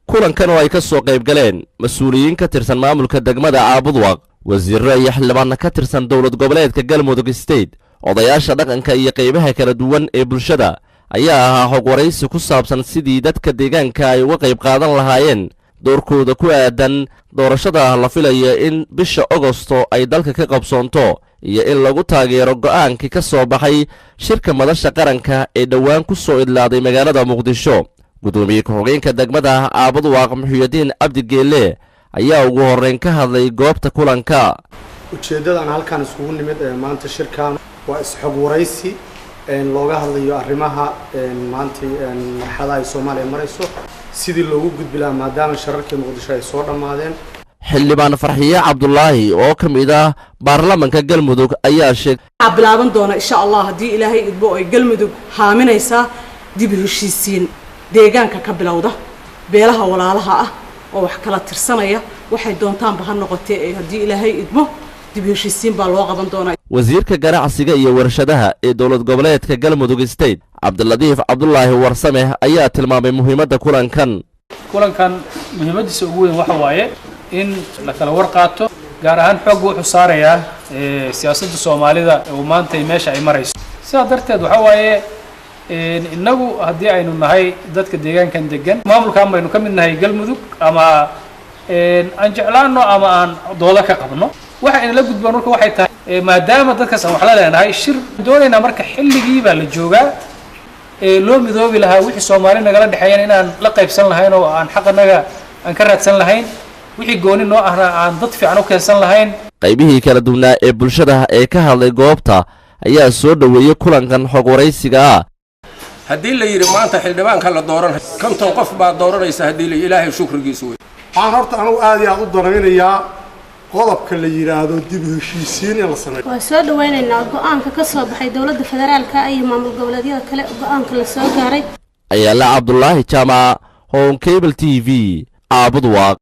Kulankan oo ay ka soo qayb galeen mas-uuliyiin ka tirsan maamulka degmada Caabudwaaq, wasiirro iyo xildhibaanna ka tirsan Dowlad Goboleedka Galmudug State, odayaasha dhaqanka iyo qaybaha kala duwan ee bulshada, ayaa ahaa xog waraysi ku saabsan sidii dadka deegaanka ay uga qayb qaadan lahaayeen doorkooda ku aadan doorashada la filayo in bisha Ogosto ay dalka ka qabsoonto, iyo in lagu taageero go'aankii ka soo baxay shirka Madasha Qaranka ee dhowaan ku soo idlaaday magaalada Muqdisho. Gudoomiye ku-xigeenka degmada Caabudwaaq, Muxuyadiin Cabdi Geelle, ayaa ugu horreyn ka hadlay goobta kulanka. Ujeeddadan halkaan iskugu nimid ee maanta shirkan waa is-xog waraysi looga hadlayo arrimaha maanta marxalada ay Soomaaliya marayso, sidii loogu gudbi lahaa, maadaama shirarkii Muqdisho ay soo dhammaadeen. Xildhibaan Farxiye Cabdulaahi oo ka mid ah baarlamanka Galmudug ayaa sheeg Waxaa bilaaban doona, insha Allah, haddii Ilaahay idmo, ay Galmudug haaminaysaa dib u heshiisiin deegaanka ka bilowda, beelaha walaalaha ah oo wax kala tirsanaya, waxay doontaanba ha noqotee, ee haddii Ilaahay idmo dib u heshiisiin baa loo qaban doonaa. Wasiirka ganacsiga iyo warshadaha ee Dowlad Goboleedka Galmudug State, Cabdiladiif Cabdulaahi Warsame, ayaa tilmaamay muhiimadda kulankan. Kulankan muhiimaddiisa ugu weyn waxa waaye in la kala war qaato, gaar ahaan xoogga wuxuu saarayaa siyaasadda Soomaalida oo maanta meesha ay marayso. Sidaa darteed waxa waaye, innagu haddii aynu nahay dadka deegaankan degan, maamulkan baynu ka mid nahay Galmudug, ama aan jeclaano ama aan doodo ka qabno, waxa inala gudboon marka waxay tahay, maadaama dadkaas aan wax la leenahay, shir doonaynaa. Marka xilligii baa la joogaa loo midoobi lahaa, wixii Soomaali nagala dhexeeyana inaan la qaybsan lahayn oo aan xaqanaga aan ka raadsan lahayn, wixii gooni noo ahna aan dad fiican u keensan lahayn. Qaybihii kala duwanaa ee bulshada ee ka hadlay goobta ayaa soo dhoweeyey kulankan xog waraysiga ah. Haddii la yidhi maanta xildhibaanka la dooran 50 qof baa dooranaysa, haddii la Ilaahay shukrigiisa wey. Waxaan horta anugu aad iyo aad u danaynayaa qodobka la yidhaahdo dib u heshiisiin in la sameeyo. Waa soo dhaweynaynaa go-aanka ka soo baxay dowladda federaalka iyo maamul goboleedyada kale, go-aanka la soo gaaray. Ayaala Cabdulaahi Jaamac, Horn Cable TV, Caabudwaaq.